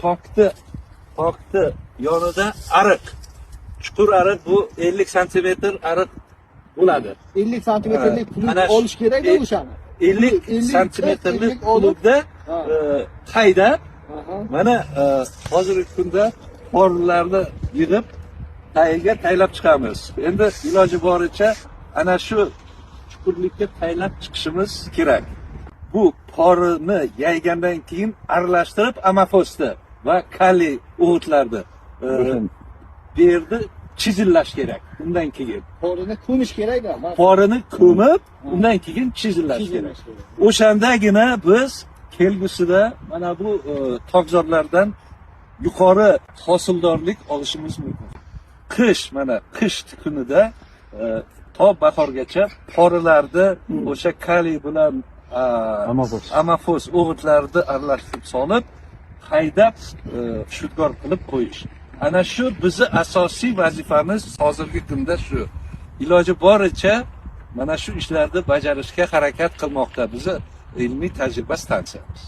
Tokni yonida ariq, chuqur ariq, bu 50 santimetr ariq bo'ladi. 50 santimetrlik Ha, plug ana olish kerakda o'shani. 50 50, santimetrlik 40 olib- plugda Ha. haydab Aha. mana hozirgi kunda porilarni yig'ib, tagiga taylab chiqamiz. Endi iloji boricha ana shu chuqurlikka taylab chiqishimiz kerak. Bu porini yaygandan keyin aralashtirib amafosni va kaliy o'g'itlarni bu yerda chizillash kerak. Undan keyin Porini ko'mish kerakda. Porini ko'mib, undan keyin chizillash kerak. Chizillash kerak. O'shandagina biz kelgusida mana bu tokzorlardan yuqori hosildorlik olishimiz mumkin. Qish, mana qish kunida to bahorgacha porilarni o'sha kaliy bilan Amafos. Amafos o'g'itlarni aralashtirib solib, haydab, shudgor qilib qo'yish. Ana shu bizni asosiy vazifamiz hozirgi kunda shu. Iloji boricha mana shu ishlarni bajarishga harakat qilmoqda bizni ilmiy tajriba stansiyamiz.